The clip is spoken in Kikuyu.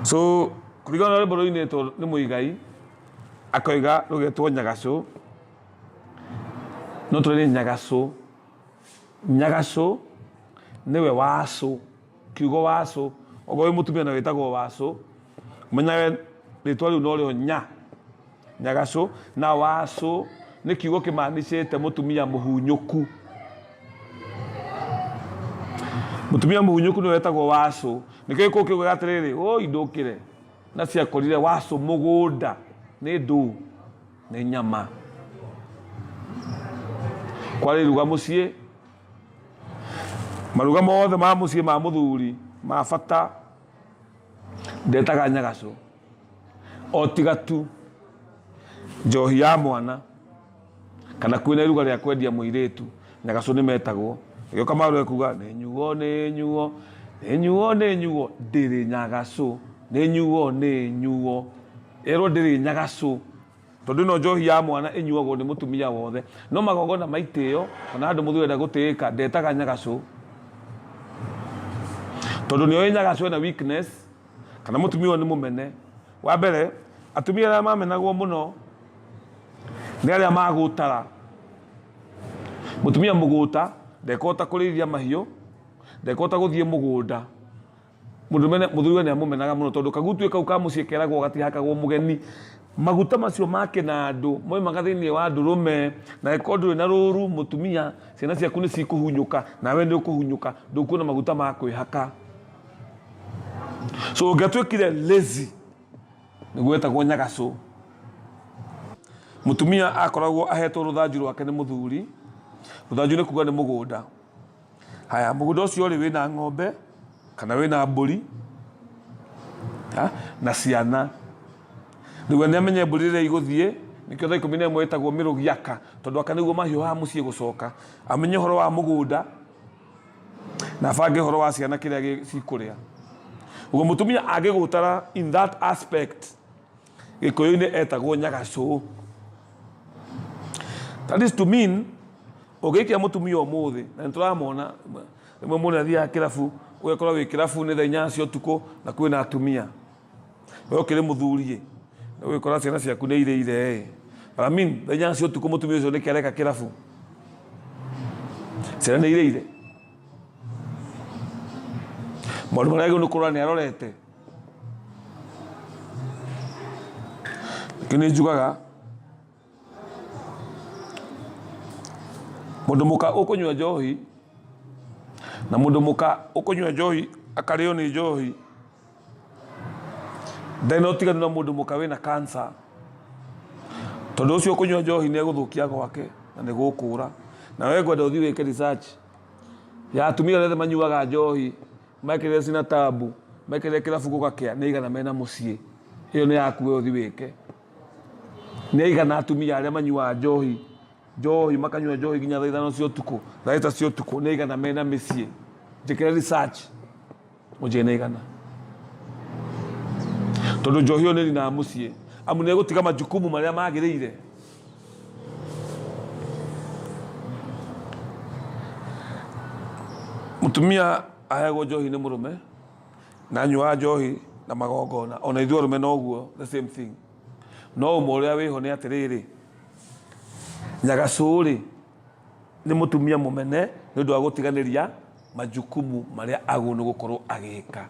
So kũringana na rwĩmbo rũinĩtwo nĩ Mũigai, akoiga rũgetwo Nyagacũ, no tũrĩ nĩ Nyagacũ. Nyagacũ nĩwe wacũ, kiugo wacũ, okorwo wĩ mũtumia na wĩtagwo wacũ, ũmenyage rĩtwa rĩu norĩo nya, Nyagacũ. Na wacũ nĩ kiugo kĩmanicĩte mũtumia mũhunyũku. Mũtumia mũhunyũku nĩwe wetagwo wacũ. Nĩkĩo gĩkũyũ kĩugaga atĩrĩrĩ, woi ndũkĩre na ciakorire wacũ mũgũnda nĩ ndũ nĩ nyama. Kwarĩ iruga mũciĩ, maruga mothe ma mũciĩ ma mũthuri ma bata ndetaga nyagacũ o tiga tu njohi ya mwana kana kwĩna iruga rĩa kwendia mũirĩtu nyagacũ nĩ metagwo. Nĩkĩo Kamaru ekuga nĩ nyuo nĩ nyuo nĩ nyuo nĩ nyuo ndĩrĩ nyagacũ nĩ nyuo nĩ nyuo ĩrwo ndĩrĩ nyagacũ tondũ ĩno njohi ya mwana ĩnyuagwo nĩ mũtumia wothe no magongona ma itĩo kana handũ mũthuri arenda gũtĩĩka ndetaga nyagacũ tondũ nĩoĩ nyagacũ ena weakness kana mũtumia ũyũ nĩ mũmene. Wa mbere atumia arĩa mamenagwo mũno nĩ arĩa magũtara. Mũtumia mũgũta ndekũhota kũrĩithia mahiũ, ndekũhota gũthiĩ mũgũnda. Mũthuriwe nĩ amũmenaga mũno tondũ kagutuĩ kau ka mũciĩ keragwo gatihakagwo mũgeni. Maguta macio ma kĩnandũ maumaga thĩinĩ wa ndũrũme, na angĩkorwo ndũrĩ na rũru mũtumia, ciana ciaku nĩ cikũhunyũka nawe nĩ ũkũhunyũka, ndũkuona maguta ma kwĩhaka. So ũngĩatuĩkire lazy nĩguo wetagwo nyagacũ. Mũtumia akoragwo ahetwo rũthanju rwake nĩ mũthuri, rũthanju nĩ kuga nĩ mũgũnda. Haya, mũgũnda ũcio rĩ wĩna ng'ombe kana wĩna mbũri na ciana. Nĩguo nĩ amenye mbũri rĩrĩa igũthiĩ, nĩkĩo thaa 11 ĩtagwo mĩrũgi aka, tondũ aka nĩguo mahiũhaga mũciĩ gũcoka. Amenye ũhoro wa mũgũnda na abange ũhoro wa ciana kĩrĩa cikũrĩa. Ũguo mũtumia angĩgũtara in that aspect, Gĩkũyũ-inĩ etagwo nyagacũ. That is to mean ũngĩikia mũtumia ũmũthĩ na nĩtũramona rĩmwe mũndũ athiaga kĩrabu ũgekora wĩ kĩrabu nĩ thaa inya cia ũtukũ na kwĩna atumia we ũkĩrĩ mũthuri ĩ na ũgĩkora ciana ciaku nĩ irĩire ĩ but I mean thaa inya cia ũtukũ mũtumia ũcio nĩkĩ areka kĩrabu ciana nĩ irĩire maũndũ marĩa agĩrĩirwo nĩ kũrora nĩ arorete nĩkĩo nĩ njugaga Mũndũ mũka ũkũnyua njohi na mũndũ mũka ũkũnyua njohi akarĩo nĩ njohi ndarĩ na ũtiganu na mũndũ mũka wĩna cancer, tondũ ũcio ũkũnyua njohi nĩ egũthũkia gwake na nĩ gũkũra. Na we ngwenda ũthiĩ wĩke research ya atumia arĩa othe manyuaga njohi mekĩrĩre cina tabu mekĩrĩre kĩrabu gũgakĩa nĩ aigana mena mũciĩ. Ĩyo nĩ yaku we ũthiĩ wĩke. Nĩ aigana atumia arĩa manyuaga njohi, njohi makanyua njohi nginya thaa ithano cia ũtukũ, thaa thita cia ũtukũ, nĩ aigana mena mĩciĩ? Njĩkĩre research ũnjĩre nĩ aigana. Tondũ njohi ĩyo nĩ ĩninaga mũciĩ, amu nĩ ĩgũtiga majukumu marĩa magĩrĩire. Mũtumia aheagwo njohi nĩ mũrũme. Na anyuaga njohi na magongona ona ithuĩ arũme noguo the same thing no ũmwe ũrĩa wĩho nĩ atĩrĩrĩ nyagacũ rĩ nĩ mũtumia mũmene nĩ ũndũ wa gũtiganĩria majukumu marĩa agĩrĩirwo nĩ gũkorwo agĩka.